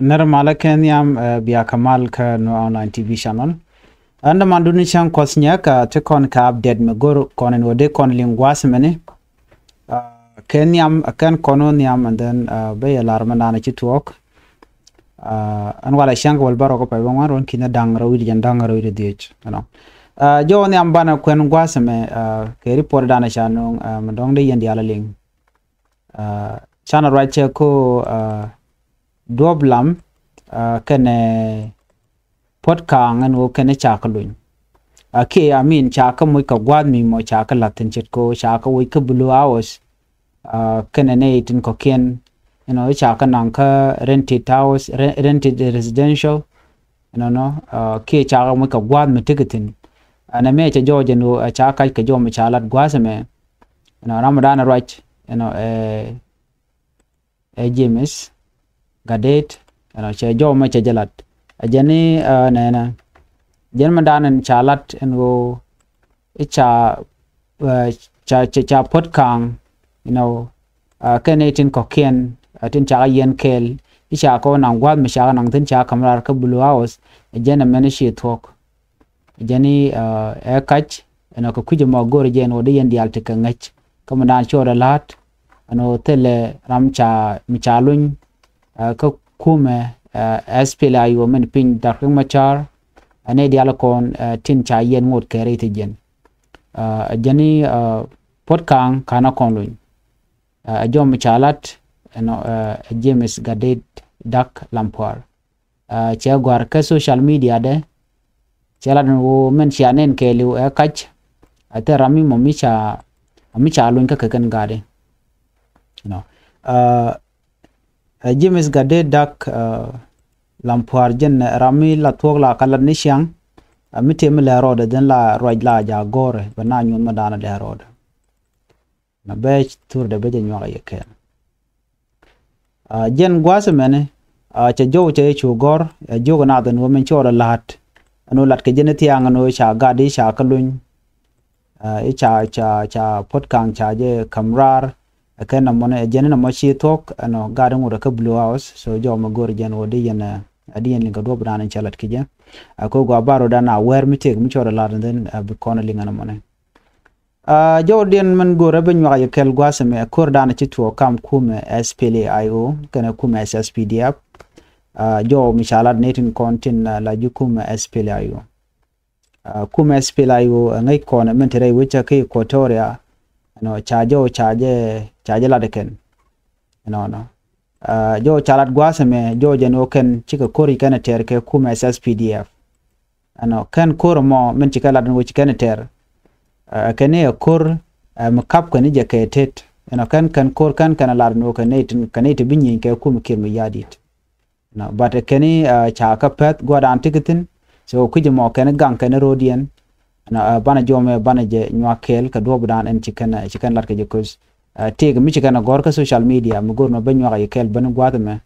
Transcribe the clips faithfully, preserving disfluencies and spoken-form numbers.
Nɛr malä kɛ nhiam, eh, bia kɛ mal kä Nuer Online T V channel. Ɛn däman duni cäŋ kuɔth nyɛ kɛ ti kɔn kɛ update mi go̱r kɔn in wä dee kɔn liŋ gua̱a̱th mɛni. Ah, kɛ nhiam, eh, kɛn kɔn wä nhiam, and then, ah, bä yɛ lar mɛ naan ci tuɔɔk. Ah, ɛn walɛ cäŋ kɛ wäl bärɔk kɛ pay bä ŋuan ruɔ̱n ki̱n da̱ŋ rɛw wi̱cdɛ jɛn da̱ŋ rɛw wi̱cdɛ dhiec, you know. Ah, jɔw nhiam banɛ kuɛn gua̱a̱th mɛ, ah, kɛ report danɛ ca nuŋ, ah, mɛ dɔ̱ŋ dee yɛn diaal a liŋ. Ah, canɛ ruac cɛ ko, ah, duɔp lam, ah, kɛnɛ puɔt ka̱a̱ŋ ɛn ɣöö kɛnɛ ca kä luny. Ah, kiɛ, I mean, ca kä moc kɛ gua̱a̱th mi mɔ ca kä la̱th thi̱n ce̱tkɛ ɣöö ca kä woc kä Blue House, ah, kɛnɛ nɛy tin kɔ̱kiɛn, you know, ca kä naŋ kä rented house, re-, rented residential, you know, no, ah, kiɛ ca kä moc kɛ gua̱a̱th mi tekɛ thi̱n. Ah, nɛ mɛ cɛ jɔɔc ɛn ɣöö, ah, ca kac kɛ jɔw mi ca lat gua̱a̱th ɛmɛ, you know, ram mi da̱a̱n ruac, you know, eh, ɛ James Gadet, you know, cɛ jɔw mɛ cɛ jɛ lat. Ɛ jɛn i̱, ah, nɛnɛ. Jɛn mɛ da̱a̱n ɛn ca lat ɛn ɣöö i̱ ca, eh, ca, ca, ca puɔt ka̱a̱ŋ, you know, ah, kɛn i̱ tin kɔ̱kiɛn, ah, tin ca kä yɛn kɛɛl, i̱ ca kɛ wä naŋ gua̱a̱th mi ca kä naŋ thi̱n ca ka̱m raar kä Blue House, ɛ jɛn ɛmɛn i̱ ci thuɔ̱k. Jɛn i̱, ah, ɛ kac, ɛn ɔ kɛ kui̱c ɛmɔ go̱o̱r jɛ ɛn ɣöö dee yɛn diaal tekɛ ŋäc. Kä mi da̱a̱n cɔɔdɛ la̱a̱t, ɛn ɣöö thilɛ ram ca, mi ca luny, ah, kä kumɛ, ah, S P L A I O mɛn piny Doctor Riek Machar, ah, nɛy diaal kɔn, ah, tin ca yɛn ŋot kɛ rɛy thi̱n jɛn. Ah, jɛn i̱, ah, puɔt ka̱a̱ŋ ka̱n a kɔn luny. Ah, ɛ jɔw mi ca lat, ɛn ɔ, ah, ɛ James Gadet Dak Lampuar. Ah, cɛ gɔ̱a̱r kä social media dɛ, cɛ lat ɛn ɣöö mɛn cia nɛn kɛɛliw ɛ kac, a thil ram mi mɔ mi ca, mi ca luny kä kɛ kɛn ga̱a̱di. You know. Ah, ɛ James Gadet Dak, ah, Lampuar jɛn ram mi la thuɔ̱k la kä lat ni ciaŋ, ah, mi tëë mi lɛ rɔɔdɛ dhin la ruac la ja̱ go̱o̱rɛ bɛ na nyuɔ̱th mi da̱a̱n dɛ rɔɔdɛ. Na bɛ thurdɛ bä jɛ nyuak a yɛ kɛɛl. Ah, jɛn gua̱a̱th ɛmɛni, ah, cɛ jɔw cɛ jɛ cu gɔ̱r, ɛ jiök ɛ nath ɛn ɣöö min cɔɔdɛ la̱a̱t. Ɛn ɣöö lat kɛ jɛn i̱ thia̱a̱ŋ ɛn ɣöö ca gat i̱ ca kä luny. Ah, i̱ ca, ca, ca puɔt ka̱a̱ŋ ca jɛ ka̱m raar. Ɛ kɛn nɔmɔni, ɛ jɛn i̱ nɔmɔ ci thuɔ̱k, ɛn ɣöö gat i̱ ŋut ɛ kä Blue House. So jɔw mɛ go̱r jɛn ɣöö di yɛn, ɛ, di yɛn liŋ kɛ duɔ̱ɔ̱p dan in cɛ lat kɛ jɛ. Ɛ kɛ gɔaa bar ɣöö dan a wɛɛr mi tëëk mi cɔɔdɛ la̱a̱t ɛn then, ɛ, bi kɔn ɛ liŋ ɛn nɔmɔni. Ah, jɔw diɛn mɛn go̱o̱rɛ bä nyuak a yɛ kɛl gua̱a̱th ɛmɛ ɛ ko̱r danɛ ci tuɔɔk kam kumɛ S P L A I O kɛnɛ kumɛ S S P D F. Ah, jɔw mi ca lat ni tin kɔn tin, ah, la ji̱ kumɛ S P L A I O. Ah, kumɛ S P L A I O ɛ ŋäc kɔn ɛ mɛn ti rɛy wecä kä Equatoria. Ɛnɔ ca jɔw ca jɛ, ca jɛ lat ɛ kɛn. Ɛnɔnɔ. Ah, jɔw ca lat gua̱a̱th ɛmɛ jɔw jɛn ɣöö kɛn cikɛ ko̱r ci kɛn ɛ tɛr kɛ kumɛ S S P D F. Ɛnɔ kɛn ko̱r ɛmɔ min ci kɛ lat ɛn ɣöö ci kɛn ɛ tɛr. Ah, kɛn i̱ ɛ ko̱r, ah, mi kap kɛn i̱ jɛ kɛ tet. Ɛnɔ kɛn kɛn ko̱r kɛn kɛn ɛ lat ɛn ɣöö kɛn i̱ ti, kɛn i̱ ti bi nyieny kɛ kumɛ Kiir Mayardit. Ɛnɔ, but kɛn i̱, ah, ca kä pɛth gua̱dan ti kɛ thi̱n. So kui̱c ɛmɔ kɛn i̱ gaŋ kɛn i̱ ro̱diɛn. Ɛnɔ, ah, banɛ jɔmɛ banɛ jɛ nyuak kɛɛl kɛ duɔ̱ɔ̱pdan ɛn ci kɛn, ci kɛn lat kɛ jɛ ko̱c. Ah, tëëk mi ci kɛn ɛ gɔ̱r kä social media mi go̱r nɔ ben nyuak a yɛ kɛɛl ben gua̱th ɛmɛ.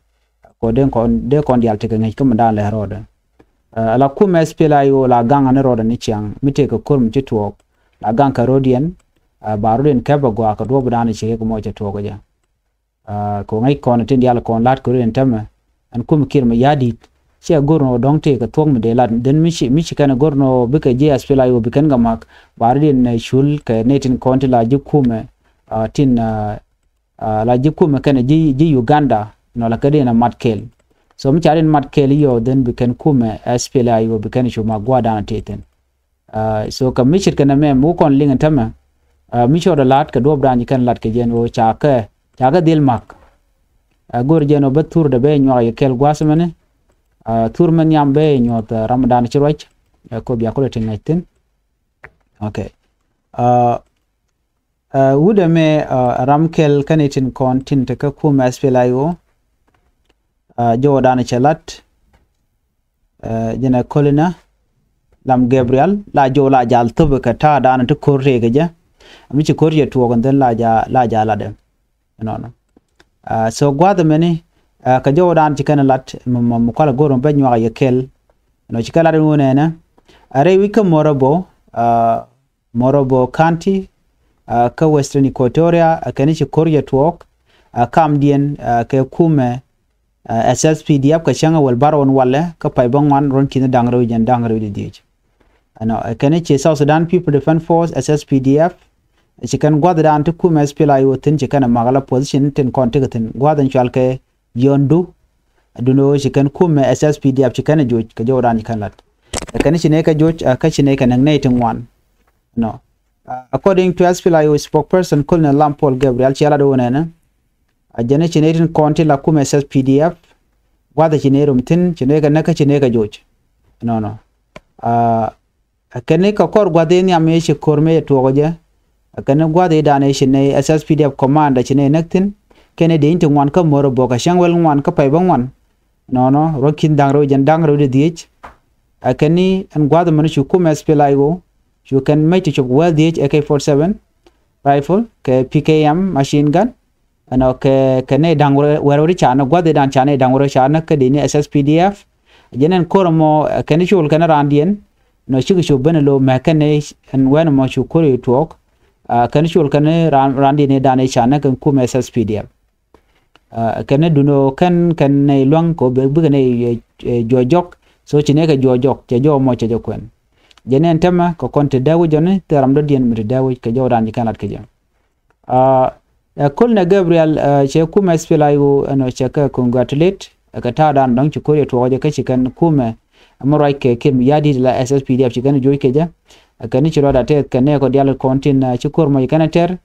Kɔ dee kɔn, dee kɔn diaal tekɛ ŋäc kä mi daan lɛ rɔɔdɛ. Ah, la kumɛ S P L A I O la gaŋ ni rɔɔdɛ ni ciaŋ mi tëëk kɛ ko̱r mi ci tuɔɔk. La gaŋ kɛ ro̱diɛn, ah, ba ro̱diɛn kɛp a gɔaa kɛ duɔ̱ɔ̱pdan ci kɛ kɛ mɔ cɛ tuɔɔk jɛ. Ah, kɛ ŋäc kɔn tin diaal kɔn la̱t kɛ ro̱diɛn tämɛ. Ɛn kumɛ Kiir Mayardit. Ciɛ go̱r nɔ dɔ̱ŋ tëëk kɛ thuɔ̱k mi dee lat. Then mi ci, mi ci kɛn go̱r nɔ bikɛ ji̱ S P L A I O bi kɛn kɛ ma̱k. Ba ro̱diɛn, eh, cul kɛ nɛy tin kɔn ti la ji̱ kumɛ, ah, tin, ah, ah, la ji̱ kumɛ kɛnɛ ji̱, ji̱ Uganda, nɔ la kädiɛn a mat kɛɛl. So mi ca riɛn mat kɛɛl i̱ yɔ, then bi kɛn kumɛ S P L A I O bi kɛn cu mak gua̱a̱dan a tëë thi̱n. Ah, so kɛ mi ce̱tkɛ nɛmɛ mi wä kɔn liŋ ɛn tämɛ, ah, mi cɔɔdɛ la̱t kɛ duɔ̱ɔ̱pdan ci kɛn lat kɛ jɛn ɣöö ca kɛ, ca kɛ dhil mak. Ah, go̱r jɛn ɣöö bä thurdɛ bɛ nyuak yɛ kɛl gua̱a̱th mɛni. Ah, thur mɛ nhiam bɛ nyuɔth, ah, ramdan ci ruac. Ah, kɔ bia kulɛ ti ŋa̱c thi̱n. Okay. Ah, ah, wut ɛmɛ, ah, ram kɛl kä ni tin kɔn tin te kä kumɛ S P L A I O. Ah, jɔwä danɛ cɛ lat. Ah, jɛnɛ Kolina Lam Gabriel la jɔw la jal thop kɛ ta̱a̱ danɛ ti ko̱r tëëkɛ jɛ. Mi ci ko̱r cɛ tuɔɔk ɛn then la ja, la ja latdɛ. Ɛnɔnɔ. Ah, so gua̱a̱th ɛmɛni, ah, kɛ jɔwä danɛ ci kɛn lat mɛ, mɛ, mɛ kualɛ go̱r mɛ bɛ nyuak yɛ kɛl. Ɛnɔ ci kɛ lat ɛn wunɛ ɛnɛ. A rɛy wi̱c kä Morobo, ah, Morobo County, ah, kä Western Equatoria, ah, kɛn ci ko̱r yɛ tuɔɔk, ah, kamdiɛn, ah, kɛ kumɛ, Ɛ, S S P D F kɛ cäŋ ɛ wäl bär ɣän walɛ kä pay bä ŋuan ruɔ̱n ki̱n da̱ŋ rɛw jɛn da̱ŋ rɛw di dhiec. Ɛnɔ, ɛ, kɛn ci South Sudan People Defense Force, S S P D F, ci kɛn gua̱thdan ti kumɛ S P L A I O thi̱n ci kɛn ɛ mak ala position tin kɔn tekɛ thi̱n. Gua̱th in cual kɛ Yondu, duundɛ ɣöö ci kɛn kumɛ S S P D F ci kɛn ɛ joc kɛ jɔwdan ci kɛn lat. Ɛ, kɛn ci nɛy kɛ joc, ɛ, kä ci nɛy kɛ näk nɛy ti ŋuan. Nɔ. Ɛ, according to S P L A I O spokesperson Colonel Lam Paul Gabriel, ci ɛ lat ɣöö nɛnɛ, ɛ, jɛn ci nɛy tin kɔn ti la kumɛ S S P D F, gua̱th ci nɛy rom thi̱n, ci nɛy kɛ näk kä ci nɛy kɛ joc. Nɔnɔ. Ɛ, ɛ kɛn kɛ kɔr gua̱th in nhiam i̱ ci ko̱r mëë cɛ tuɔɔk jɛ. Ɛ kɛn gua̱th i̱ dan i̱ ci nɛy S S P D F commander ci nɛy näk thi̱n. Kɛn i̱ dee in ti ŋuan kä mör ɛ bok ɛ cäŋ wäl ŋuan kä pay bä ŋuan. Nɔnɔ, ruɔ̱n ki̱n da̱ŋ rɛw jɛn da̱ŋ rɛw di dhiec. Ɛ kɛn i̱ ɛn gua̱th mɛn cu kumɛ S P L A I O, cu kɛn mec ti cop wäl dhiec A K forty-seven rifle kɛ P K M machine gun. Ɛnɔ kɛ, kɛ nɛy da̱ŋ wɛr, wɛr wä ti ca näk, gua̱th i̱ dan ca nɛy da̱ŋ wɛr wä ca näk kä dee ni S S P D F. Jɛn ɛn ko̱r ɛmɔ, ɛ, kɛn col kɛn raandiɛn. Nɔ cikɛ cop ben ɛ lo̱ mɛ kɛn nɛy ɛn wɛn ɛmɔ cu ko̱r i̱ tuɔɔk. Ɛ, kɛn col kɛn raan, raandiɛn i̱ dan i̱ ca näk kɛn kumɛ S S P D F. Ɛ, kɛn duundɛ ɣöö kɛn, kɛn nɛy luäŋ kɛ ɣöö bikɛ nɛy, ɛ, ɛ, juɔc jɔk. So ci nɛy kɛ juɔc jɔk, cɛ jɔw ɛmɔ cɛ jɛ kuɛn. Jɛn ɛn täämɛ kɛ kɔn ti dee wi̱c jɔni, thil ram dɔ̱diɛn mi ti dee wi̱c kɛ jɔwdan ci kɛn lat kɛ jɛ. Ɛ, ɛ, Colonel Gabriel, ɛ, cɛ kumɛ S P L A I O ɛnɔ cɛ kɛ congratulate, ɛ, kɛ ta̱a̱dan dɔ̱ŋ ci ko̱r yɛ tuɔɔk jɛ kä ci kɛn kumɛ, ɛ, mi ruac kɛ Kiir Mayardit la S S P D F ci kɛn joc kɛ jɛ. Ɛ, kɛn ci ruac a tɛth kɛn nɛy kɔ diaal kɔn tin, ɛ, ci ko̱r mɔ ci kɛn ɛ tɛr,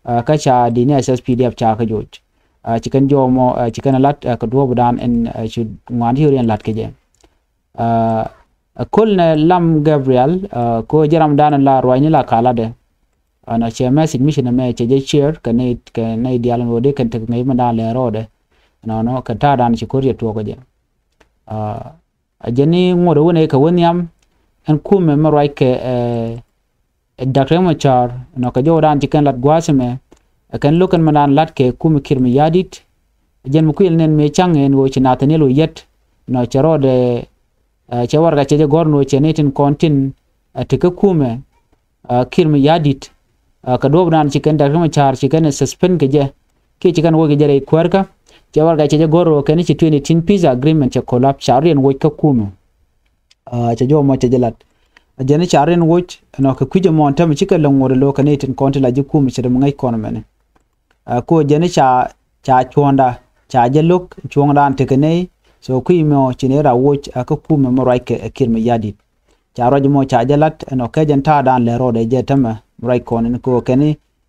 ɛ, kä ca dee ni S S P D F ca kɛ joc. Ɛ, ci kɛn jɔw mɔ, ɛ, ci kɛn lat, ɛ, kɛ duɔ̱ɔ̱pdan ɛn, ɛ, ci ŋuan ci ɣöö riɛn lat kɛ jɛ. Ɛ, ɛ, Colonel Lam Gabriel, ɛ, kɛ ɣöö jɛ ramdan la ruacni la kalatdɛ. Ɛnɔ cɛ message mi ci nɛmɛ cɛ jɛ share kɛ nɛy, kɛ nɛy diaal ɛn ɣöö dee kɛn tekɛ ŋäc mi dan lɛ rɔɔdɛ. Nɔnɔ kɛ ta̱a̱dan ci ko̱r yɛ tuɔɔk kɛ jɛ. Ɛ, ɛ jɛn i̱ ŋot ɛ wä nɛy kɛ wä nhiam ɛn kumɛ mi ruac kɛ, ɛ, Doctor Riek Machar, nɔ kɛ jɔwdan ci kɛn lat gua̱a̱th ɛmɛ, ɛ kɛn lo̱k kɛn mɛn dan lat kɛ kumɛ Kiir Mayardit. Jɛn mi kuil nɛn mëë ca̱ŋ ɛn ɣöö ci Nathaniel Oyet, nɔ cɛ rɔɔdɛ, ɛ, cɛ warɛga cɛ jɛ gɔ̱r ɛn ɣöö cɛ nɛy tin kɔn tin, ɛ, ti kä kumɛ, ɛ, Kiir Mayardit, ɛ, kɛ duɔ̱ɔ̱pdan ci kɛn Doctor Riek Machar ci kɛn ɛ suspend kɛ jɛ, kiɛ ci kɛn woc kɛ jɛ rɛy kuäärkä, cɛ warɛga cɛ jɛ gɔ̱r ɣöö kɛn ci twenty eighteen peace agreement cɛ collapse, ca riɛn woc kä kumɛ. Ɛ, cɛ jɔw mɔ cɛ jɛ lat. Ɛ jɛn ca riɛn woc, ɛnɔ kɛ kui̱c ɛmɔ ɛn täämɛ cikɛ lɛ ŋot ɛ lo̱ kɛ nɛy tin kɔn ti la ji̱ kumɛ ce̱t mi ŋäc kɔn ɛmɛni. Ɛ, kɛ ɣöö jɛn ca, ca cuɔ̱ɔ̱ŋda, ca jɛ lo̱k cuɔ̱ɔ̱ŋdan tekɛ nɛy, so kui̱ mɔ ci nɛy rɔ woc, ɛ, kä kumɛ mi ruac kɛ, ɛ, Kiir Mayardit. Ca ruac mɔ ca jɛ lat, ɛnɔ kɛ jɛn ta̱a̱dan lɛ rɔɔdɛ jɛ täämɛ mi ruac kɔn ɛn kɛ ɣöö kɛn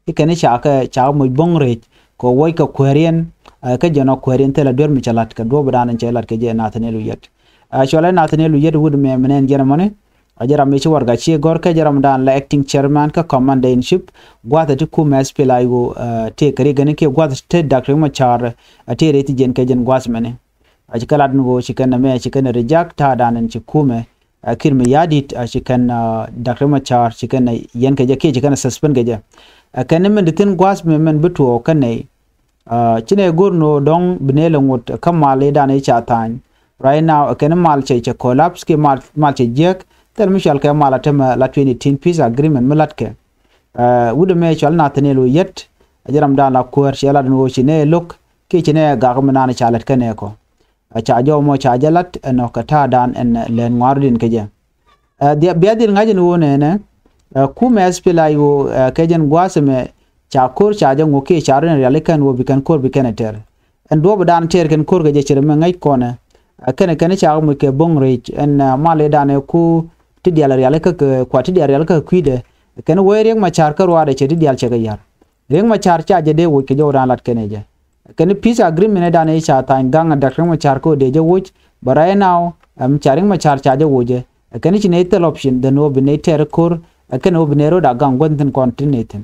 i̱ kɛn i̱ ca kɛ, ca kɛ moc bo̱ŋ rɛc kɛ ɣöö wuɔc kɛ kuääriɛn, ɛ, kä jɛn ɔ kuääriɛn thilɛ duer mi cɛ lat kɛ duɔ̱ɔ̱pdan in cɛ lat kɛ jɛ Nathaniel Oyet. Ɛ, cualɛ Nathaniel Oyet wut mɛ mi nɛn jɛn ɛmɔni, ɛ jɛ ram mi ci warɛga ci gɔ̱r kɛ jɛ ramdan la acting chairman kä commander in chief gua̱a̱th ɛ ti kumɛ S P L A I O, ɛ, tëë kɛ ri gɛni kiɛ gua̱a̱th ti Doctor Riek Machar, ɛ, tëë rɛy ti jɛn kɛ jɛn gua̱a̱th mɛni. Ɛ, ci kɛ lat ni ɣöö ci kɛn nɛmɛ ci kɛn reject ta̱a̱dan in ci kumɛ, ɛ, Kiir Mayardit, ɛ, ci kɛn, ɛ, Doctor Riek Machar ci kɛn, ɛ, yɛn kɛ jɛ kiɛ ci kɛn, ɛ, suspend kɛ jɛ. Ɛ, kɛn ni min ti thi̱n gua̱a̱th mi mɛn bi tuɔɔk kä nɛy. Ɛ, ci nɛy go̱r ni ɣöö dɔ̱ŋ bi nɛy lɛ ŋot kä mal i̱ dan i̱ ca tha̱a̱ny. Right now, ɛ kɛn mal cɛ, cɛ collapse kiɛ mal, mal cɛ jiääk. Thil mi cual kɛ mal a täämɛ la twenty eighteen peace agreement mi latkɛ. Ɛ, wut ɛmɛ cual Nathaniel Oyet, ɛ jɛ ramdan la kuäär cɛ lat ni ɣöö ci nɛy lo̱k kiɛ ci nɛy gak mi naan ca lät kɛ nɛy kɔ. Ɛ, ca jɔw mɔ ca jɛ lat, ɛnɔ kɛ ta̱a̱dan ɛn lɛn ŋua̱rudin kɛ jɛ. Ɛ, bia dhil ŋa̱c ɛn ɣöö nɛnɛ, ɛ, kumɛ S P L A I O, ɛ, kɛ jɛn gua̱a̱th ɛmɛ ca ko̱r ca jɛ ŋuɔ̱k kiɛ ca rɔ rialikä ɛn ɣöö bi kɛn ko̱r bi kɛn ɛ tɛr. Ɛn duɔ̱ɔ̱pdan tɛr kɛn ko̱r kɛ jɛ ce̱t ɛmɛ ŋäc kɔnɛ. Ɛ, kɛn, kɛn ca kɛ moc kɛ bo̱ŋ rɛc ɛn, ɛ, mal i̱ dan ɛ ku ti diaal rialikä kɛ kua ti diaal rialikä kɛ kui̱dɛ. Kɛn wee Riek Machar kä ruaadɛ cɛ ti diaal cɛ kɛ ya̱r. Riek Machar ca jɛ dee woc kɛ jɔwdan lat kɛn ɛ jɛ. Kɛn peace agreement ɛ dan i̱ ca tha̱a̱ny gaŋ ɛ Doctor Riek Machar kä ɣöö dee jɛ woc, but right now, ɛm, ca Riek Machar ca jɛ woc ɛ. Kɛn ci nɛy thil option, then ɣöö bi nɛy tɛr ko̱r, ɛ kɛn ɣöö bi nɛy ro̱d a gaŋ gua̱th thi̱n kɔn ti nɛy thi̱n.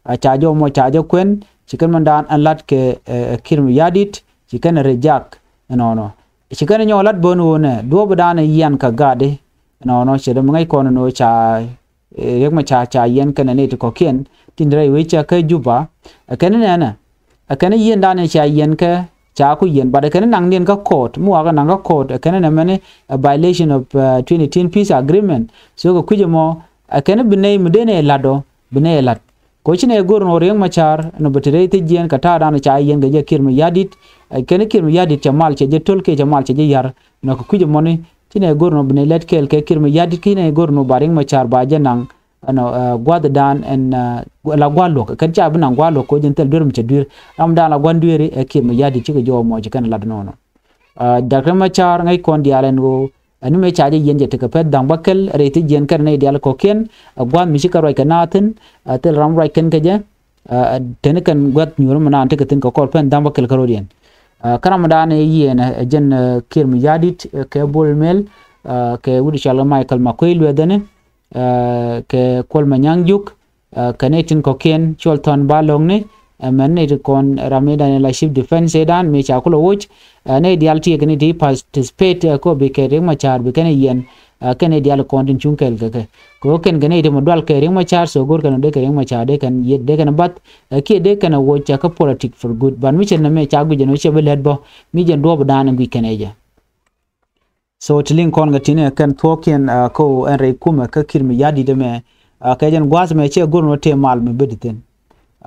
A ca jɔw mɔ ca jɛ kuɛn, ci kɛn mɛn dan ɛn lat kɛ, ɛ, ɛ, Kiir Mayardit, ci kɛn reject, ɛnɔnɔ. Ci kɛn nyɔk lat bä ni ɣöö nɛ, duɔ̱ɔ̱pdan ɛ yian kɛ gatdi, ɛnɔnɔ, ce̱t mi ŋäc kɔn ni ɣöö ca, ɛ, Riek Machar ca yiɛn kɛnɛ nɛy ti kɔ̱kiɛn tin rɛy wec cɛ kä Juba. Ɛ kɛn nɛnɛ, ɛ kɛn yiendan ca yiɛn kɛ, ca ku yiɛn, but ɛ kɛn naŋdiɛn kä court, mi wakɛ naŋ kä court, ɛ kɛn nɛmɛni a violation of, ɛ, twenty eighteen peace agreement. So kɛ kui̱c ɛmɔ, ɛ kɛn bi nɛy mi dee nɛy lat ɔ, bi nɛy lat. Kɛ ɣöö ci nɛy go̱r ɛn ɣöö Riek Machar ɛnɔ bɛ te rɛy thiec jiɛn kɛ ta̱a̱dan ca yiɛn kɛ jɛ Kiir Mayardit. Ɛ, kɛn Kiir Mayardit cɛ mal cɛ jɛ töl kiɛ cɛ mal cɛ jɛ ya̱r. Ɛnɔ kɛ kui̱c ɛmɔni ci nɛy go̱r ɛnɔ bi nɛy lät kɛɛl kɛ Kiir Mayardit, ki nɛy go̱r ɛnɔ ba Riek Machar ba jɛ naŋ ɛnɔ, ɛ, gua̱thdan ɛn, ɛ, la gua̱a̱th luɔ̱k. Kɛn ca bi naŋ gua̱a̱th luɔ̱k kɛ ɣöö jɛn thil duer mi cɛ duer. Ram dan la gua̱n dueeri ɛ Kiir Mayardit cikɛ jɔɔk mɔ ci kɛn lat nɔnɔ. Ɛ, Doctor Machar ŋäc kɔn diaal ɛn ɣöö ɛn mëë ca jɛ yiɛn jɛ tekɛ pɛ̈th da̱ŋ bäkɛl rɛy thiec jiɛn kɛnɛ nɛy diaal kɔ̱kiɛn, ɛ, gua̱a̱th mi cikɛ ruac kɛ naath thi̱n, ɛ, thil ram ruac kɛn kɛ jɛ, ɛ, teni kɛn gua̱th nyuur mi naan tekɛ thi̱n kɛ kɔr pɛ̈th da̱ŋ bäkɛl kärɔ̱diɛn. Ɛ, kä ram dan ɛ yiɛn, ɛ, jɛn, ɛ, Kiir Mayardit, ɛ, kɛ Bol Mel, ɛ, kɛ wut cɔal kɛ Michael Makuei Lueth ɛnɛ, ɛ, kɛ Kuol Manyang Juuk, ɛ, kɛ nɛy tin kɔ̱kiɛn, Col Thɔn Ba Lo̱ŋni, ɛ, mɛn nɛy ti kɔn ram mi dan la Chief Defence ëëdan mi ca kulɛ woc, ɛ, nɛy diaal ti kɛ nɛy ti participate, ɛ, kɛ ɣöö bi kɛ Riek Machar bi kɛn yiɛn, ɛ, kɛn nɛy diaal kɔn tin cuŋ kɛɛl kɛ kɛ. Kɛ ɣöö kɛn kɛ nɛy ti mɔ dual kɛ Riek Machar, so go̱r kɛn dee kɛ Riek Machar dee kɛn yiet dee kɛn bath, ɛ, kiɛ dee kɛn woc, ɛ, kä politic for good. But mi cɛ nɛmɛ ca guic ɛn ɣöö cɛ bi lät bä, mi jɛn duɔ̱ɔ̱p dan guic kɛn ɛ jɛ. So ti liŋ kɔn kɛ ti̱n ɛ kɛn thuɔ̱ɔ̱kiɛn, ɛ, kä ɣöö ɛn rɛy kumɛ kä Kiir Mayardit ɛmɛ, ɛ, kɛ jɛn gua̱a̱th ɛmɛ cɛ go̱r ɛn ɣöö tëë mal mi bä di thi̱n.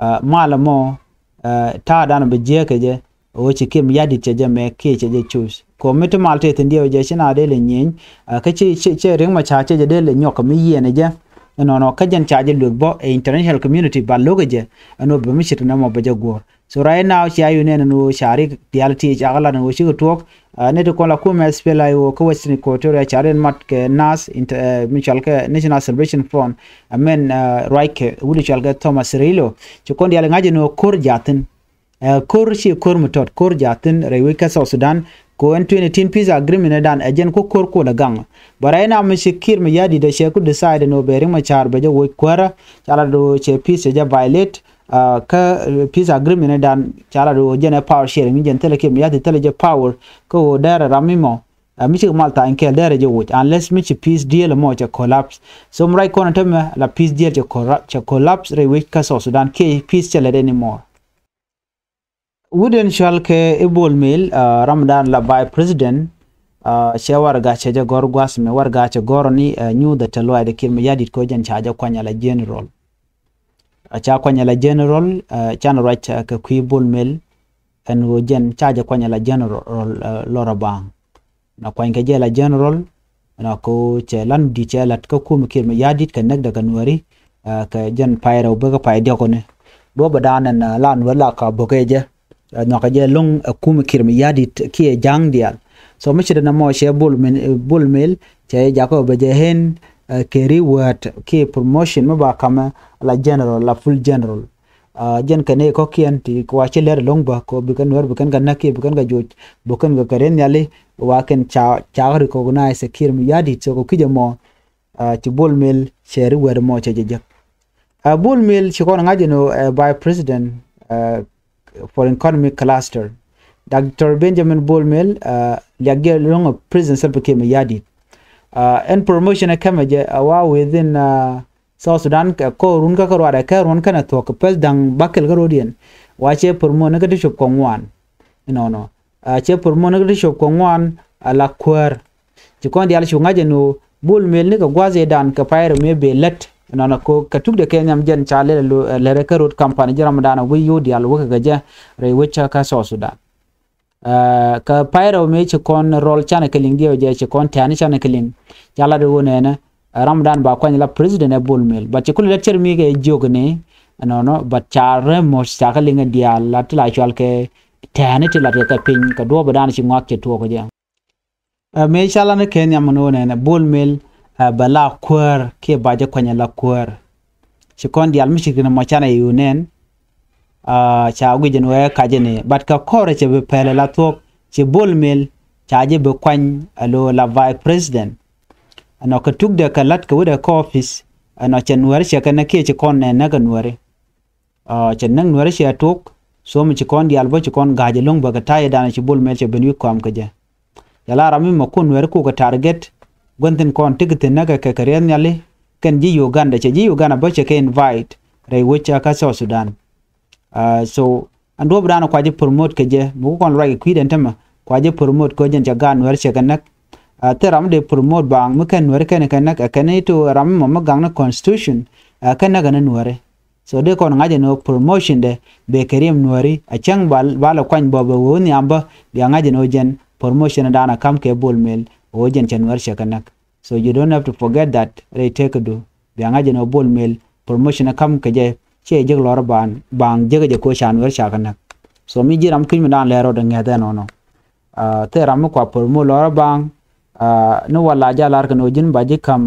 Ɛ, mal ɛmɔ, ɛ, ta̱a̱dan bɛ jiääk kɛ jɛ, ɣöö ci Kiir Mayardit cɛ jɛ mɛ kiɛ cɛ jɛ choose. Kɛ ɣöö mi ti mal tëë thi̱n diɛw jɛ ci na dee lɛ nyieny, ɛ, kä ci, ci, ci Riek Machar cɛ jɛ dee lɛ nyɔk kɛ mi yiɛn ɛ jɛ. Ɛnɔnɔ kä jɛn ca jɛ luek bä ɛ international community ba lo̱k ɛ jɛ. Ɛn ɣöö bɛ mi ci ti nɛmɔ bɛ jɛ guɔ̱ɔ̱r. So right now cia yun nɛn ni ɣöö ca rik diaal ti ca kä lat ni ɣöö cikɛ tuɔɔk. Ɛ, ni ti kɔn la kumɛ S P L A I O kä Western Equatoria ca rin mat kɛ nath, ɛ, mi cɔal kɛ National Salvation Front. Ɛ mɛn, ɛ, ruac kɛ wut cɔal kɛ Thomas Cirillo. Ci kɔn diaal ŋa̱c ni ɣöö ko̱r jaathin. Ɛ, ko̱r ci ko̱r mi tɔt, ko̱r jaathin rɛy wec kä South Sudan. Kɛ ɣöö ɛn twenty eighteen peace agreement ɛ dan ɛ jɛn ku ko̱r kulɛ gaŋ. But right now mi ci Kiir Mayardit ɛ cɛ ku decide ni ɣöö bɛ Riek Machar bɛ jɛ woc kuäärä. Ca lat ɣöö cɛ peace cɛ jɛ violate. Ɛ, kä, ɛ, peace agreement ɛ dan ca lat ɣöö jɛn ɛ power sharing, mi jɛn thilɛ Kiir Mayardit thilɛ jɛ power. Kä ɣöö dɛrɛ ram mi mɔ, ɛ, mi cikɛ mal tha̱a̱ny kɛɛl dɛrɛ jɛ woc unless mi ci peace deal mɔ cɛ collapse. So mi ruac kɔn ɛ tämɛ la peace deal cɛ corrupt, cɛ collapse rɛy wec kä South Sudan kiɛ peace cɛ lɛt anymore. Wut in cɔal kɛ i̱ Bol Mel, ɛ, ram dan la vice president, ɛ, cɛ warɛga cɛ jɛ gɔ̱r gua̱a̱th ɛmɛ, warɛga cɛ gɔ̱r ni, ɛ, nyuuth ɛ te lɔaacdɛ Kiir Mayardit kɛ ɣöö jɛn ca jɛ kuany ala general. Ɛ, ca kuany ala general, ɛ, can ruac, ɛ, kɛ kui̱ Bol Mel, ɛn ɣöö jɛn ca jɛ kuany ala general, ɛ, Lora Bang. Na kuany kɛ jɛ ala general, na ko cɛ lan di cɛ lat kä kumɛ Kiir Mayardit kɛ näkdɛ kɛ Nuääri, ɛ, kɛ jɛn pay rɛw bek kä pay diɔkɔni. Duɔ̱p ɛ dan ɛn, ɛ, la Nuääri la ka bok kɛ jɛ, ɛ, nhɔakɛ jɛ lo̱ŋ, ɛ, kumɛ Kiir Mayardit kiɛ ja̱a̱ŋ diaal. So mi ci dee nɔmɔ cɛ Bol Mel, ɛ, Bol Mel cɛ jakä bɛ jɛ hen, ɛ, kɛ reward kiɛ promotion mi ba kamɛ la general, la full general. Ɛ, jɛn kɛ nɛy kɔ̱kiɛn ti kua ci lɛr lo̱ŋ bä kɛ bikɛn Nuäär bikɛn kɛ näk kiɛ bikɛn kɛ joc, bikɛn kɛ kɛ riɛn nhiali, wa kɛn ca, ca recognize Kiir Mayardit. So kɛ kui̱c ɛmɔ, ɛ, ci Bol Mel cɛ reward mɔ cɛ jɛ jek. Ɛ, Bol Mel ci kɔn ŋa̱c ɛn ɣöö, ɛ, vice president, ɛ, for economic cluster. Doctor Benjamin Bol Mel, ɛ, liak jɛ lo̱ŋ ɛ President Salva Kiir Mayardit. Ɛ, ɛn promotion ɛ kɛmɛ jɛ, ɛ, wa within, ɛ, South Sudan kɛ kɔr run kä kä ruaadɛ kɛ ruɔ̱n kɛnɛ thuɔ̱k kɛ pɛth da̱ŋ bäkɛl kä ro̱diɛn. Wa cɛ promote ni kä ti cop kɛ ŋuan. Inɔnɔ. Ɛ, cɛ promote ni kä ti cop kɛ ŋuan, ɛ, la kuäär. Ci kɔn diaal cu ŋa̱c ɛn ɣöö Bol Mel ni kɛ gua̱a̱th ëëdan kɛ pay rɛw mëë bëë lät. Inɔnɔ ko kɛ tukdɛ kɛ nhiam jɛn ca lɛl ɛ lo, ɛ, lɛrɛ kä road company ji̱ ram dan ɛ wec yo̱o̱ diaal wekɛ kɛ jɛ rɛy wec kä South Sudan. Ɛ, kɛ pay rɛw mëë ci kɔn rɔl canɛ kɛ liŋ diɛw jɛ ci kɔn tɛ̈ni canɛ kɛ liŋ. Ca lat ɣöö nɛnɛ, ɛ, ram dan ba kuany la president ɛ Bol Mel. But ci kulɛ lät cär mi kɛ jiök ni, ɛnɔnɔ, but ca rɛ moc ca kɛ liŋ ɛ diaal la ti la cual kɛ tɛ̈ni ti lat kɛ kɛ piny kɛ duɔ̱ɔ̱p ɛ dan ci ŋɔak cɛ tuɔɔk jɛ. Ɛ, mëë ca lat ni kɛ nhiam ni ɣöö nɛnɛ Bol Mel, ɛ, bɛ la kuäär kiɛ ba jɛ kuany ɛ la kuäär. Ci kɔn diaal mi ci kɛn mɔ canɛ i̱ ɣöö nɛn, ɛ, ca guic ɛn ɣöö ɛ kac ɛn ɛ. But kɛ kɔrɛ cɛ bi pɛlɛ la thuɔ̱k, ci Bol Mel ca jɛ bi kuany ɛ lo la vice president. Ɛnɔ kɛ tukdɛ kɛ la̱t kɛ wetdɛ kä office, ɛnɔ cɛ Nuääri cɛ kɛ näk kiɛ ci kɔn nɛ näk ɛ Nuääri. Ɛ, cɛ näk Nuääri cɛ tok, so mi ci kɔn diaal bä ci kɔn ga̱a̱c ɛlɔ̱ŋ bä kɛ ta̱yɛ dan ci Bol Mel cɛ ben wi̱i̱ kɔam kɛ jɛ. Yala ram mi mɛ kun Nuääri kukɛ target, gua̱n thi̱n kɔn tekɛ thi̱n näkɛ kɛ kɛ riɛth nhiali, kɛn ji̱ Uganda, cɛ ji̱ Uganda bä cɛ kɛ invite rɛy wec kä South Sudan. Ɛ, so ɛn duɔ̱ɔ̱p dan kua jɛ promote kɛ jɛ, mi ku kɔn ruac kɛ kui̱dɛn tämɛ, kua jɛ promote kɛ jɛn cɛ gaat Nuääri cɛ kɛ näk. Ɛ, thil ram mi dee promote baaŋ mi kɛn Nuääri kɛn kɛ näk, ɛ kɛn i̱ to ram mi mɔ mi gaŋ ni constitution, ɛ, kɛn näk kɛn ni Nuääri. So dee kɔn ŋa̱c ɛn ɣöö promotion dɛ bɛ kɛ riɛm Nuääri a cäŋ ba, ba lɛ kuany bä bɛ ɣöö nhiam bä bia ŋa̱c ɛn ɣöö jɛn promotion dan a ka̱m kɛ Bol Mel ɣöö jɛn cɛ Nuäär cɛ kɛ näk. So you don't have to forget that rɛy tëëkädu bia ŋa̱c ɛn ɣöö Bol Mel promotion a ka̱m kɛ jɛ ciɛ jek lɔr baaŋ, baaŋ jek jɛ kɛ ɣöö ca Nuäär ca kɛ näk. So mi ji̱ ram kui̱ny mi dan lɛr rɔɔdɛ ŋɛ̈th ɛnɔnɔ. Thil ram mi kua promote lɔr baaŋ ni wala jɛ lar kɛ ni ɣöö ji̱n ba ji̱ ka̱m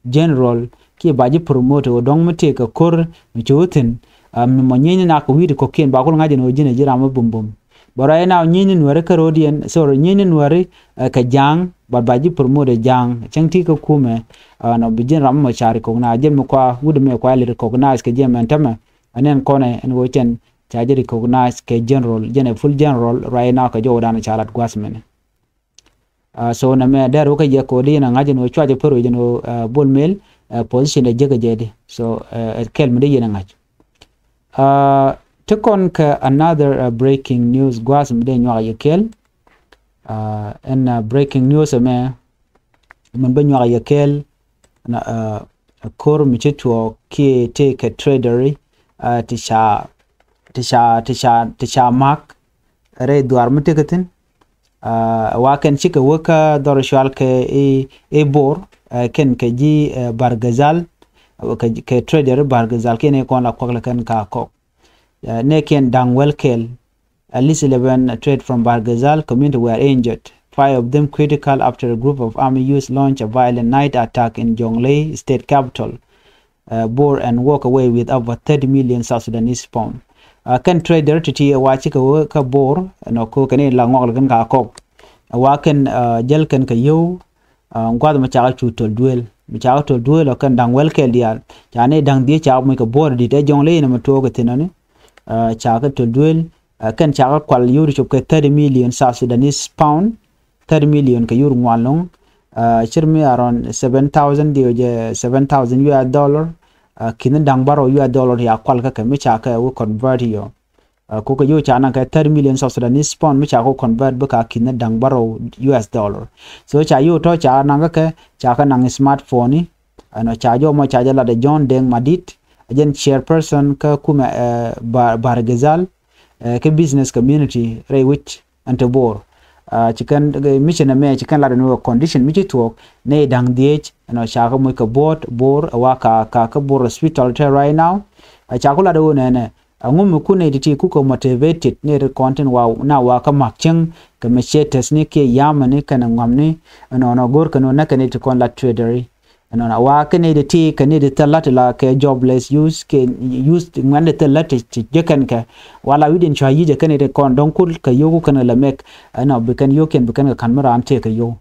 general kiɛ ba ji̱ promote ɣöö dɔ̱ŋ mi tëëkɛ ko̱r mi ci wä thi̱n. Mi mɔ nyieny ni nak kɛ wi̱i̱ ti kɔ̱kiɛn ba kul ŋa̱c ɛn ɣöö ji̱n ɛ ji̱ ram mi bumbum. But right now nyieny ni Nuääri kä ro̱diɛn, sorry, nyieny ni Nuääri kɛ ja̱a̱ŋ, but ba ji̱ promote ɛ ja̱a̱ŋ. Cäŋ ti kä kumɛ nɔ bi ji̱n ram mi mɔ ca recognize, ji̱n mi kua wut mi kua li recognize kɛ ji̱ mɛn tämɛ. Ɛn ɛn kɔnɛ ɛn ɣöö cɛn ca ji̱ recognize kɛ general, jɛn ɛ full general right now kɛ jɔwdan ca lat gua̱th mɛnɛ. So nɛmɛ dɛr wä kä jɛ kɛ ɣöö di yɛn a ŋa̱c ɛn ɣöö cua jɛ pär wec ɛn ɣöö Bol Mel position dɛ jek kɛ jɛ di. So ɛ kɛl mi di yɛn a ŋa̱c. Ti kɔn kɛ another breaking news gua̱th mi dee nyuak yɛ kɛl. Ɛn breaking news ɛmɛ min bä nyuak yɛ kɛl. Ko̱r mi ci tuɔɔk kiɛ tëëkɛ tradery ti ca, ti ca, ti ca, ti ca mak rɛy dhuar mi tëëkɛ thi̱n. Wa kɛn cikɛ wä kä dhɔr cual kɛ i̱ Bor kɛn kɛ ji̱ Bargazal, kɛ tradery Bargazal kiɛn i̱ kɔn la kuak lɛ kɛn ka kɔk. Nɛ kiɛn da̱ŋ wäl kɛl. At least eleven trade from Bargazal community were injured, five of them critical after a group of army youth launched a violent night attack in Jonglei state capital, Bor, and walk away with over thirty million South Sudanese pound. Kɛn trader ti ti wa cikɛ wä kä Bor nɔ ko kɛn i̱ la ŋɔk lɛ kɛn ka kɔk. Wa kɛn jäl kɛn kɛ yio̱w gua̱th mi cakɛ cu töl duëël, mi cakɛ töl duëël ɔ kɛn da̱ŋ wäl kɛl diaal. Ca ni da̱ŋ dhiec cakɛ moc kɛ Bor dit ɛ Jonglei ni mi tuɔɔk kɛ thi̱n ɔni. Cakɛ töl duëël kɛn cakɛ kual yio̱w ti cop kɛ thirty million South Sudanese pound, thirty million kɛ yio̱w ŋuan lo̱ŋ. Cir mi around seven thousand diɛ jɛ seven thousand U S dollar. Ki̱n da̱ŋ bärɔw U S dollar ya kual kä kɛ mi cakɛ wä convert yɔ. Kukɛ yio̱w ca naŋ kɛ thirty million South Sudanese pound mi ca kɛ convert bä ka ki̱n da̱ŋ bärɔw U S dollar. So ca yio̱w tɔ ca naŋ kä kɛ, ca kɛ naŋ smartphone ni. Ɛnɔ ca jɔw mɔ ca jɛ lat ɛ John Deng Madit, a jɛn chairperson kä kumɛ Bargazal kɛ business community rɛy wi̱c ɛn te Bor. Ci kɛn mi ci nɛmɛ ci kɛn lat ɛn wä condition mi ci thuɔɔk nɛy da̱ŋ dhiec ɛnɔ ca kɛ moc kɛ buɔ̱ɔ̱t Bor ɛ wa ka, ka kä Bor hospital te right now. Ca ku lat ɛ wä nɛnɛ Aŋu mi kun nɛy ti̱ti̱ kukɛ motivated nɛy ti kɔn tin wa na wa kä mak cieŋ kɛ mi ciɛ tɛthni kiɛ yamani kɛnɛ ŋɔamni. Ɛnɔnɔ go̱r kɛn wä näkɛ nɛy ti kɔn la tradery. Ɛnɔnɔ wa kɛ nɛy ti̱ti̱ kɛ nɛy ti thil la ti la kɛ jobless youth kɛ youth ŋuɛn ti thil la ti jekɛn kɛ wa la wi̱diɛn cua yic ɛ kɛ nɛy ti kɔn dɔ̱ŋ kul kɛ yio̱w ku kɛn kɛ lɛ mɛk. Ɛnɔ bi kɛn yio̱wkiɛn bi kɛn kɛ ka̱n mi raan tëëk kɛ yio̱w.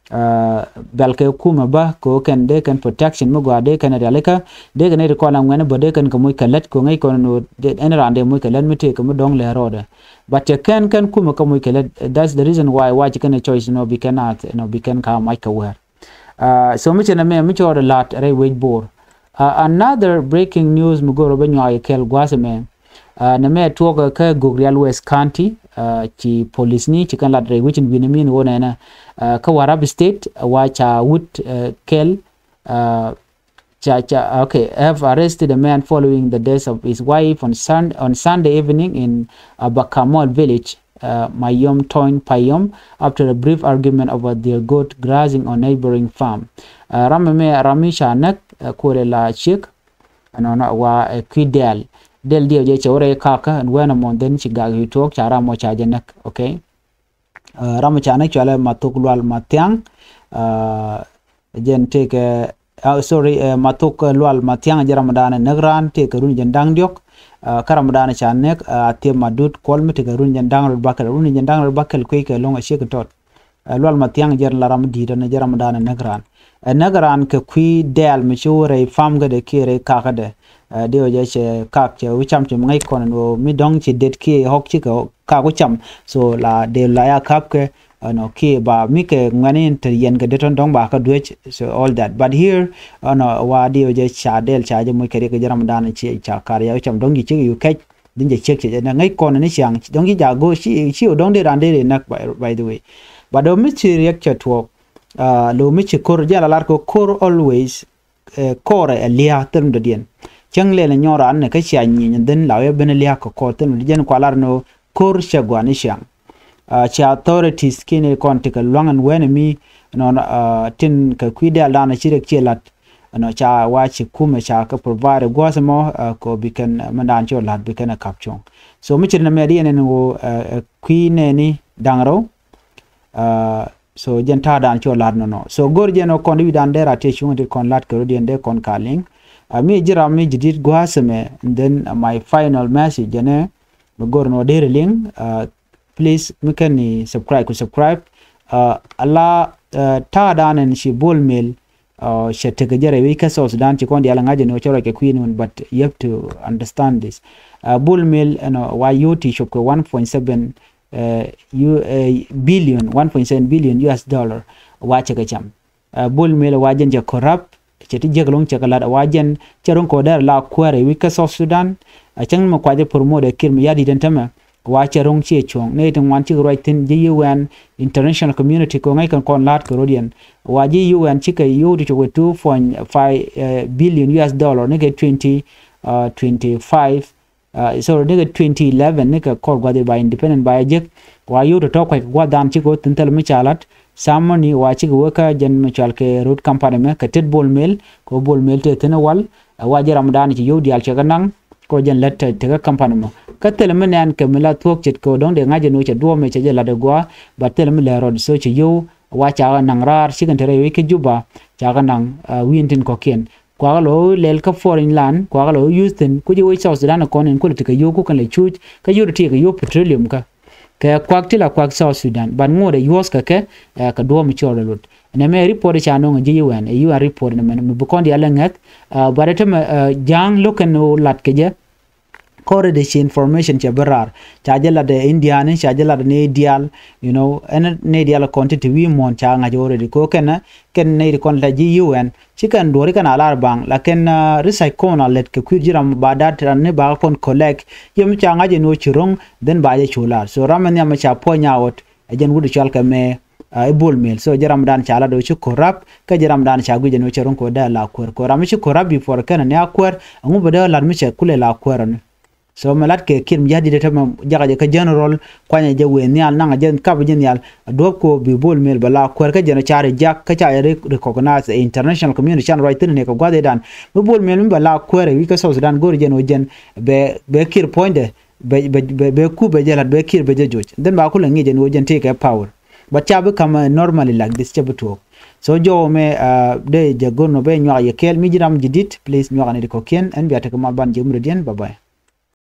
Bɛl kɛ kumɛ bä kɛ ɣöö kɛn dee kɛn protection mi gɔaa dee kɛn rialikä dee kɛn ri kɔn aŋuɛn bä dee kɛn kɛ moc kɛ lät kɛ ɣöö ŋäc kɔn ɛn raan dee moc kɛ lät mi tëëk kɛ mi dɔ̱ŋ lɛ rɔɔdɛ. But cɛ kɛn kɛn kumɛ kä moc kɛ lät, that's the reason why wac kɛn choice nɔ bi kɛn ath nɔ bi kɛn ka mac kɛ wɛɛr. So mi cɛ nɛ mɛ mi cɛ rɔɔdɛ la̱t rɛy wec Bor. Another breaking news mi go̱r rɔ bä nyuak kɛ kɛl gua̱a̱th ɛmɛ. Nɛ mɛ tuɔɔk kä Gogrial West County, ci polisni ci kɛn lat rɛy wecin wi̱n min wä nɛnɛ kä Warrap State wa ca wut kɛl. Ca, ca, okay, have arrested a man following the death of his wife on Sun-, on Sunday evening in Abakamol village, Mayom Toin Payom, after a brief argument over their goat grazing on neighboring farm. Ram mɛ ram mi ca näk kuɔlɛ la ciek. Ɛnɔnɔ wa ɛ kui̱ dɛl. Dɛl diɛw jɛ cɛ wä rɛy kakä ɛn wɛn ɛmɔ dhen ci gak yu tuɔɔk ca ram mɔ ca jɛ näk. Okay. Ram mɔ ca näk cualɛ Mathok Lual Mathiaŋ. Jɛn tëëkɛ, sorry, Mathok Lual Mathiaŋ jɛ ram mɔ daanɛ näk raan tëëkɛ run jɛn da̱ŋ diɔ̱k. Kä ram mɔ daanɛ ca näk a thiep Madut Kuɔl mi tëëkɛ run jɛn da̱ŋ rɛw bakɛl, run jɛn da̱ŋ rɛw bakɛl kui̱ kɛ lo̱ŋ a ciek in tɔt. Lual Mathiaŋ jɛn la ram di̱i̱t ɛn jɛ ram dan ɛ näk raan. Ɛ näk raan kɛ kui̱ dɛɛl mi ci wä rɛy pam kädɛ kiɛ rɛy kakädɛ. Diɛw jɛ cɛ kak cɛ wä cam ci mi ŋäc kɔn ɛn ɣöö mi dɔ̱ŋ ci det kiɛ ɣɔk cikɛ kak wä cam. So la dee la ya ka̱pkɛ ɛnɔ kiɛ ba mi kɛ ŋuɛ̈ni in te yɛn kɛ det tɔ̱n dɔ̱ŋ ba kä duec. So all that but here ɛnɔ wa diɛw jɛ ca dɛɛl ca jɛ moc kɛ riɛk kɛ jɛ ram dan ci ca kar ya wä cam dɔ̱ŋ ji̱ cikɛ yu kɛc. Din jɛ ciek ciek jɛ ŋäc kɔn ni ciaŋ dɔŋ ci jago ci ci dɔŋ di ran di ri nak by the way. But dɔŋ mi ci riɛk cɛ tuɔk. Lo mi ci kor jɛ la lar ko kor always. Kor ɛ lia thil mi dɔdiɛn. Cäŋ lɛl nyɔr an ni kä cia nyieny dhin la wee ben liak kɛ kɔr thin wä jɛn kua lar ni ko̱r cɛ guan i̱ ciaŋ. Cia authorities kini kɔn ti kɛ luaŋ ɛn wen mi nɔn tin kɛ kui̱ dɛl dan ci rek ci lat. Ɛnɔ ca wa ci kumɛ ca kɛ provide gua̱th mɔ kɛ bi kɛn mɛ dan ci lat bi kɛn ɛ kap cuɔ̱ŋ. So mi ci ri na mɛ di ɛn ɛn wo kui̱ nɛni daŋ rɛw. So jɛn ta̱a̱ dan cɔ lat nɔnɔ. So go̱r jɛn ɔ kɔn di wi̱dan dee rat tiɛ cuŋ di kɔn lat kɛ rot yɛn dee kɔn ka liŋ. Mi ji̱ ram mi ji̱ dit gua̱a̱th ɛmɛ, and then my final message jɛn ɛ mi go̱r nɔ dee ri liŋ. Please mi kɛn ni subscribe ku subscribe. Ala ta̱a̱ dan ɛn ci Bol Mel cɛ tekɛ jɛ rɛy wec kä South Sudan ci kɔn diaal ŋa̱c ni wä cɛ rɔc kɛ kui̱ ni wun, but you have to understand this. Bol Mel ɛnɔ wa yot ti cop kɛ one point seven billion, one point seven billion U S dollar wa cɛ kɛ cam. Bol Mel wa jɛn cɛ corrupt, cɛ ti jiäk loŋ cɛ kɛ lat wa jɛn cɛ ro̱ŋ kɛ dɛr la kuäär rɛy wec kä South Sudan. Cäŋ ni mɛ kuacɛ promote ɛ Kiir mi ya dit ɛn tämɛ. Wa cɛ ro̱ŋ ciɛ cuɔ̱ŋ ni ti ŋuan cikɛ ruac thi̱n ji̱ U N international community kɛ ŋäc kɛn kɔn la̱a̱t kɛ rot yɛn. Wa ji̱ U N cikɛ yio̱w ti cok kɛ two point five billion U S dollar ni kɛ twenty twenty five, sorry, ni kɛ twenty eleven ni kɛ kɔr gua̱th ba independent ba jek. Wa yio̱w ti tɔ̱ kuac kɛ gua̱th dan cikɛ wä thi̱n thil mi ca la̱t. Samani wa cikɛ wä kä jɛn mi cual kɛ road company mɛ kɛ tet Bol Mel kɛ Bol Mel tëë thi̱n wal. Wa ji̱ ram dan ci yio̱w diaal cɛ kɛ naŋ. Kɔ jɛn lät te tekä company mɔ kä thilɛ mi nɛn kɛ mi la thuɔ̱k ce̱tkɛ dɔ̱ŋ dee ŋa̱c ɛn ɣöö cɛ duɔ̱ɔ̱p mɛ cɛ jɛ lat ɛ gua̱a̱. But thilɛ mi lɛ rɔɔd so cɛ yio̱w wa ca ɣä naŋ raar cikɛn te rɛy wec kä Juba. Ca ɣä naŋ wi̱i̱n tin kɔ̱kiɛn kuakä lɔ lɛl kä foreign land kuakä lɔ use thi̱n kuci wec South Sudan ɛ kɔn in kulɛ tekɛ yio̱w kukɛn lɛ cuuc kä yio̱w ti tekɛ yio̱w petroleum kä kɛ kuak ti la kuak South Sudan. But ŋot ɛ yuɔ̱th kɛ kɛ kɛ duɔ̱ɔ̱p mi cɔɔl ɛ lot. Nɛ mɛ report ca no̱ŋ ji̱ U N, U N report nɛ mɛ mi bi kɔn diaal lɛ ŋɛth. But ɛ tämɛ ja̱a̱ŋ lo̱k kɛn lat kɛ jɛ. Kɔrɛ dee ci information cɛ bi raar ca jɛ lat ɛ Indiani ca jɛ lat ɛ ni diaal. You know ɛn ni diaal kɔn ti ti wi̱i̱ muɔ̱ɔ̱n ca ŋa̱c already ko kɛn. Kɛn ni di kɔn la ji̱ U N ci kɛn duɔ̱ri kɛn a lar baŋ la kɛn research kɔn a lɛt kɛ kui̱r ji̱ ram ba dat ran ni ba kɔn collect. Yɛ mi ca ŋa̱c ɛ ni wä ci ro̱ŋ then ba jɛ cu lar so ram mi nhiam mi ca puɔ̱ny a ɣɔt. Ɛ jɛn wut cɔal kɛ mɛ i̱ Bol Mel. So jɛ ram dan ca lat ɔ ci corrupt kä jɛ ram dan ca guic ɛn ɔ cɛ ro̱ŋ kɛ dee la kuäär kɛ ram ci corrupt before kɛn ni a kuäär. Ɛŋu bɛ dee lat mi cɛ kulɛ la kuäär ɔni. So mɛ lat kɛ Kiir mi ja̱ dit ɛ tämɛ jakä jɛ kä general kuanyɛ jɛ wee nhial naŋ jɛ kap jɛ nhial. Duɔ̱p kɛ bi Bol Mel bɛ la kuäär kä jɛn ɔ ca ri jak kä ca ri recognize international community can ruac thi̱n ni kɛ gua̱th idan. Mi Bol Mel mi bɛ la kuäär ɛ wi̱c kä South Sudan go̱r jɛn ɔ jɛn bɛ bɛ Kiir puɔ̱nydɛ. Bɛ bɛ bɛ bɛ ku bɛ jɛ lat bɛ Kiir bɛ jɛ joc then ba kulɛ ŋi̱i̱c ɛn ɣöö jɛn tëëkɛ power. But ca bi ka̱m normally like this cɛ bi tuɔɔk. So jɔw mɛ dee jɛ go̱r nɔ bɛ nyuak yɛ kɛɛl mi ji̱ ram ji̱ dit please nyuak ni di kɔ̱kiɛn ɛn bia tekɛ mal ban jɛ murɛ diɛn bye bye.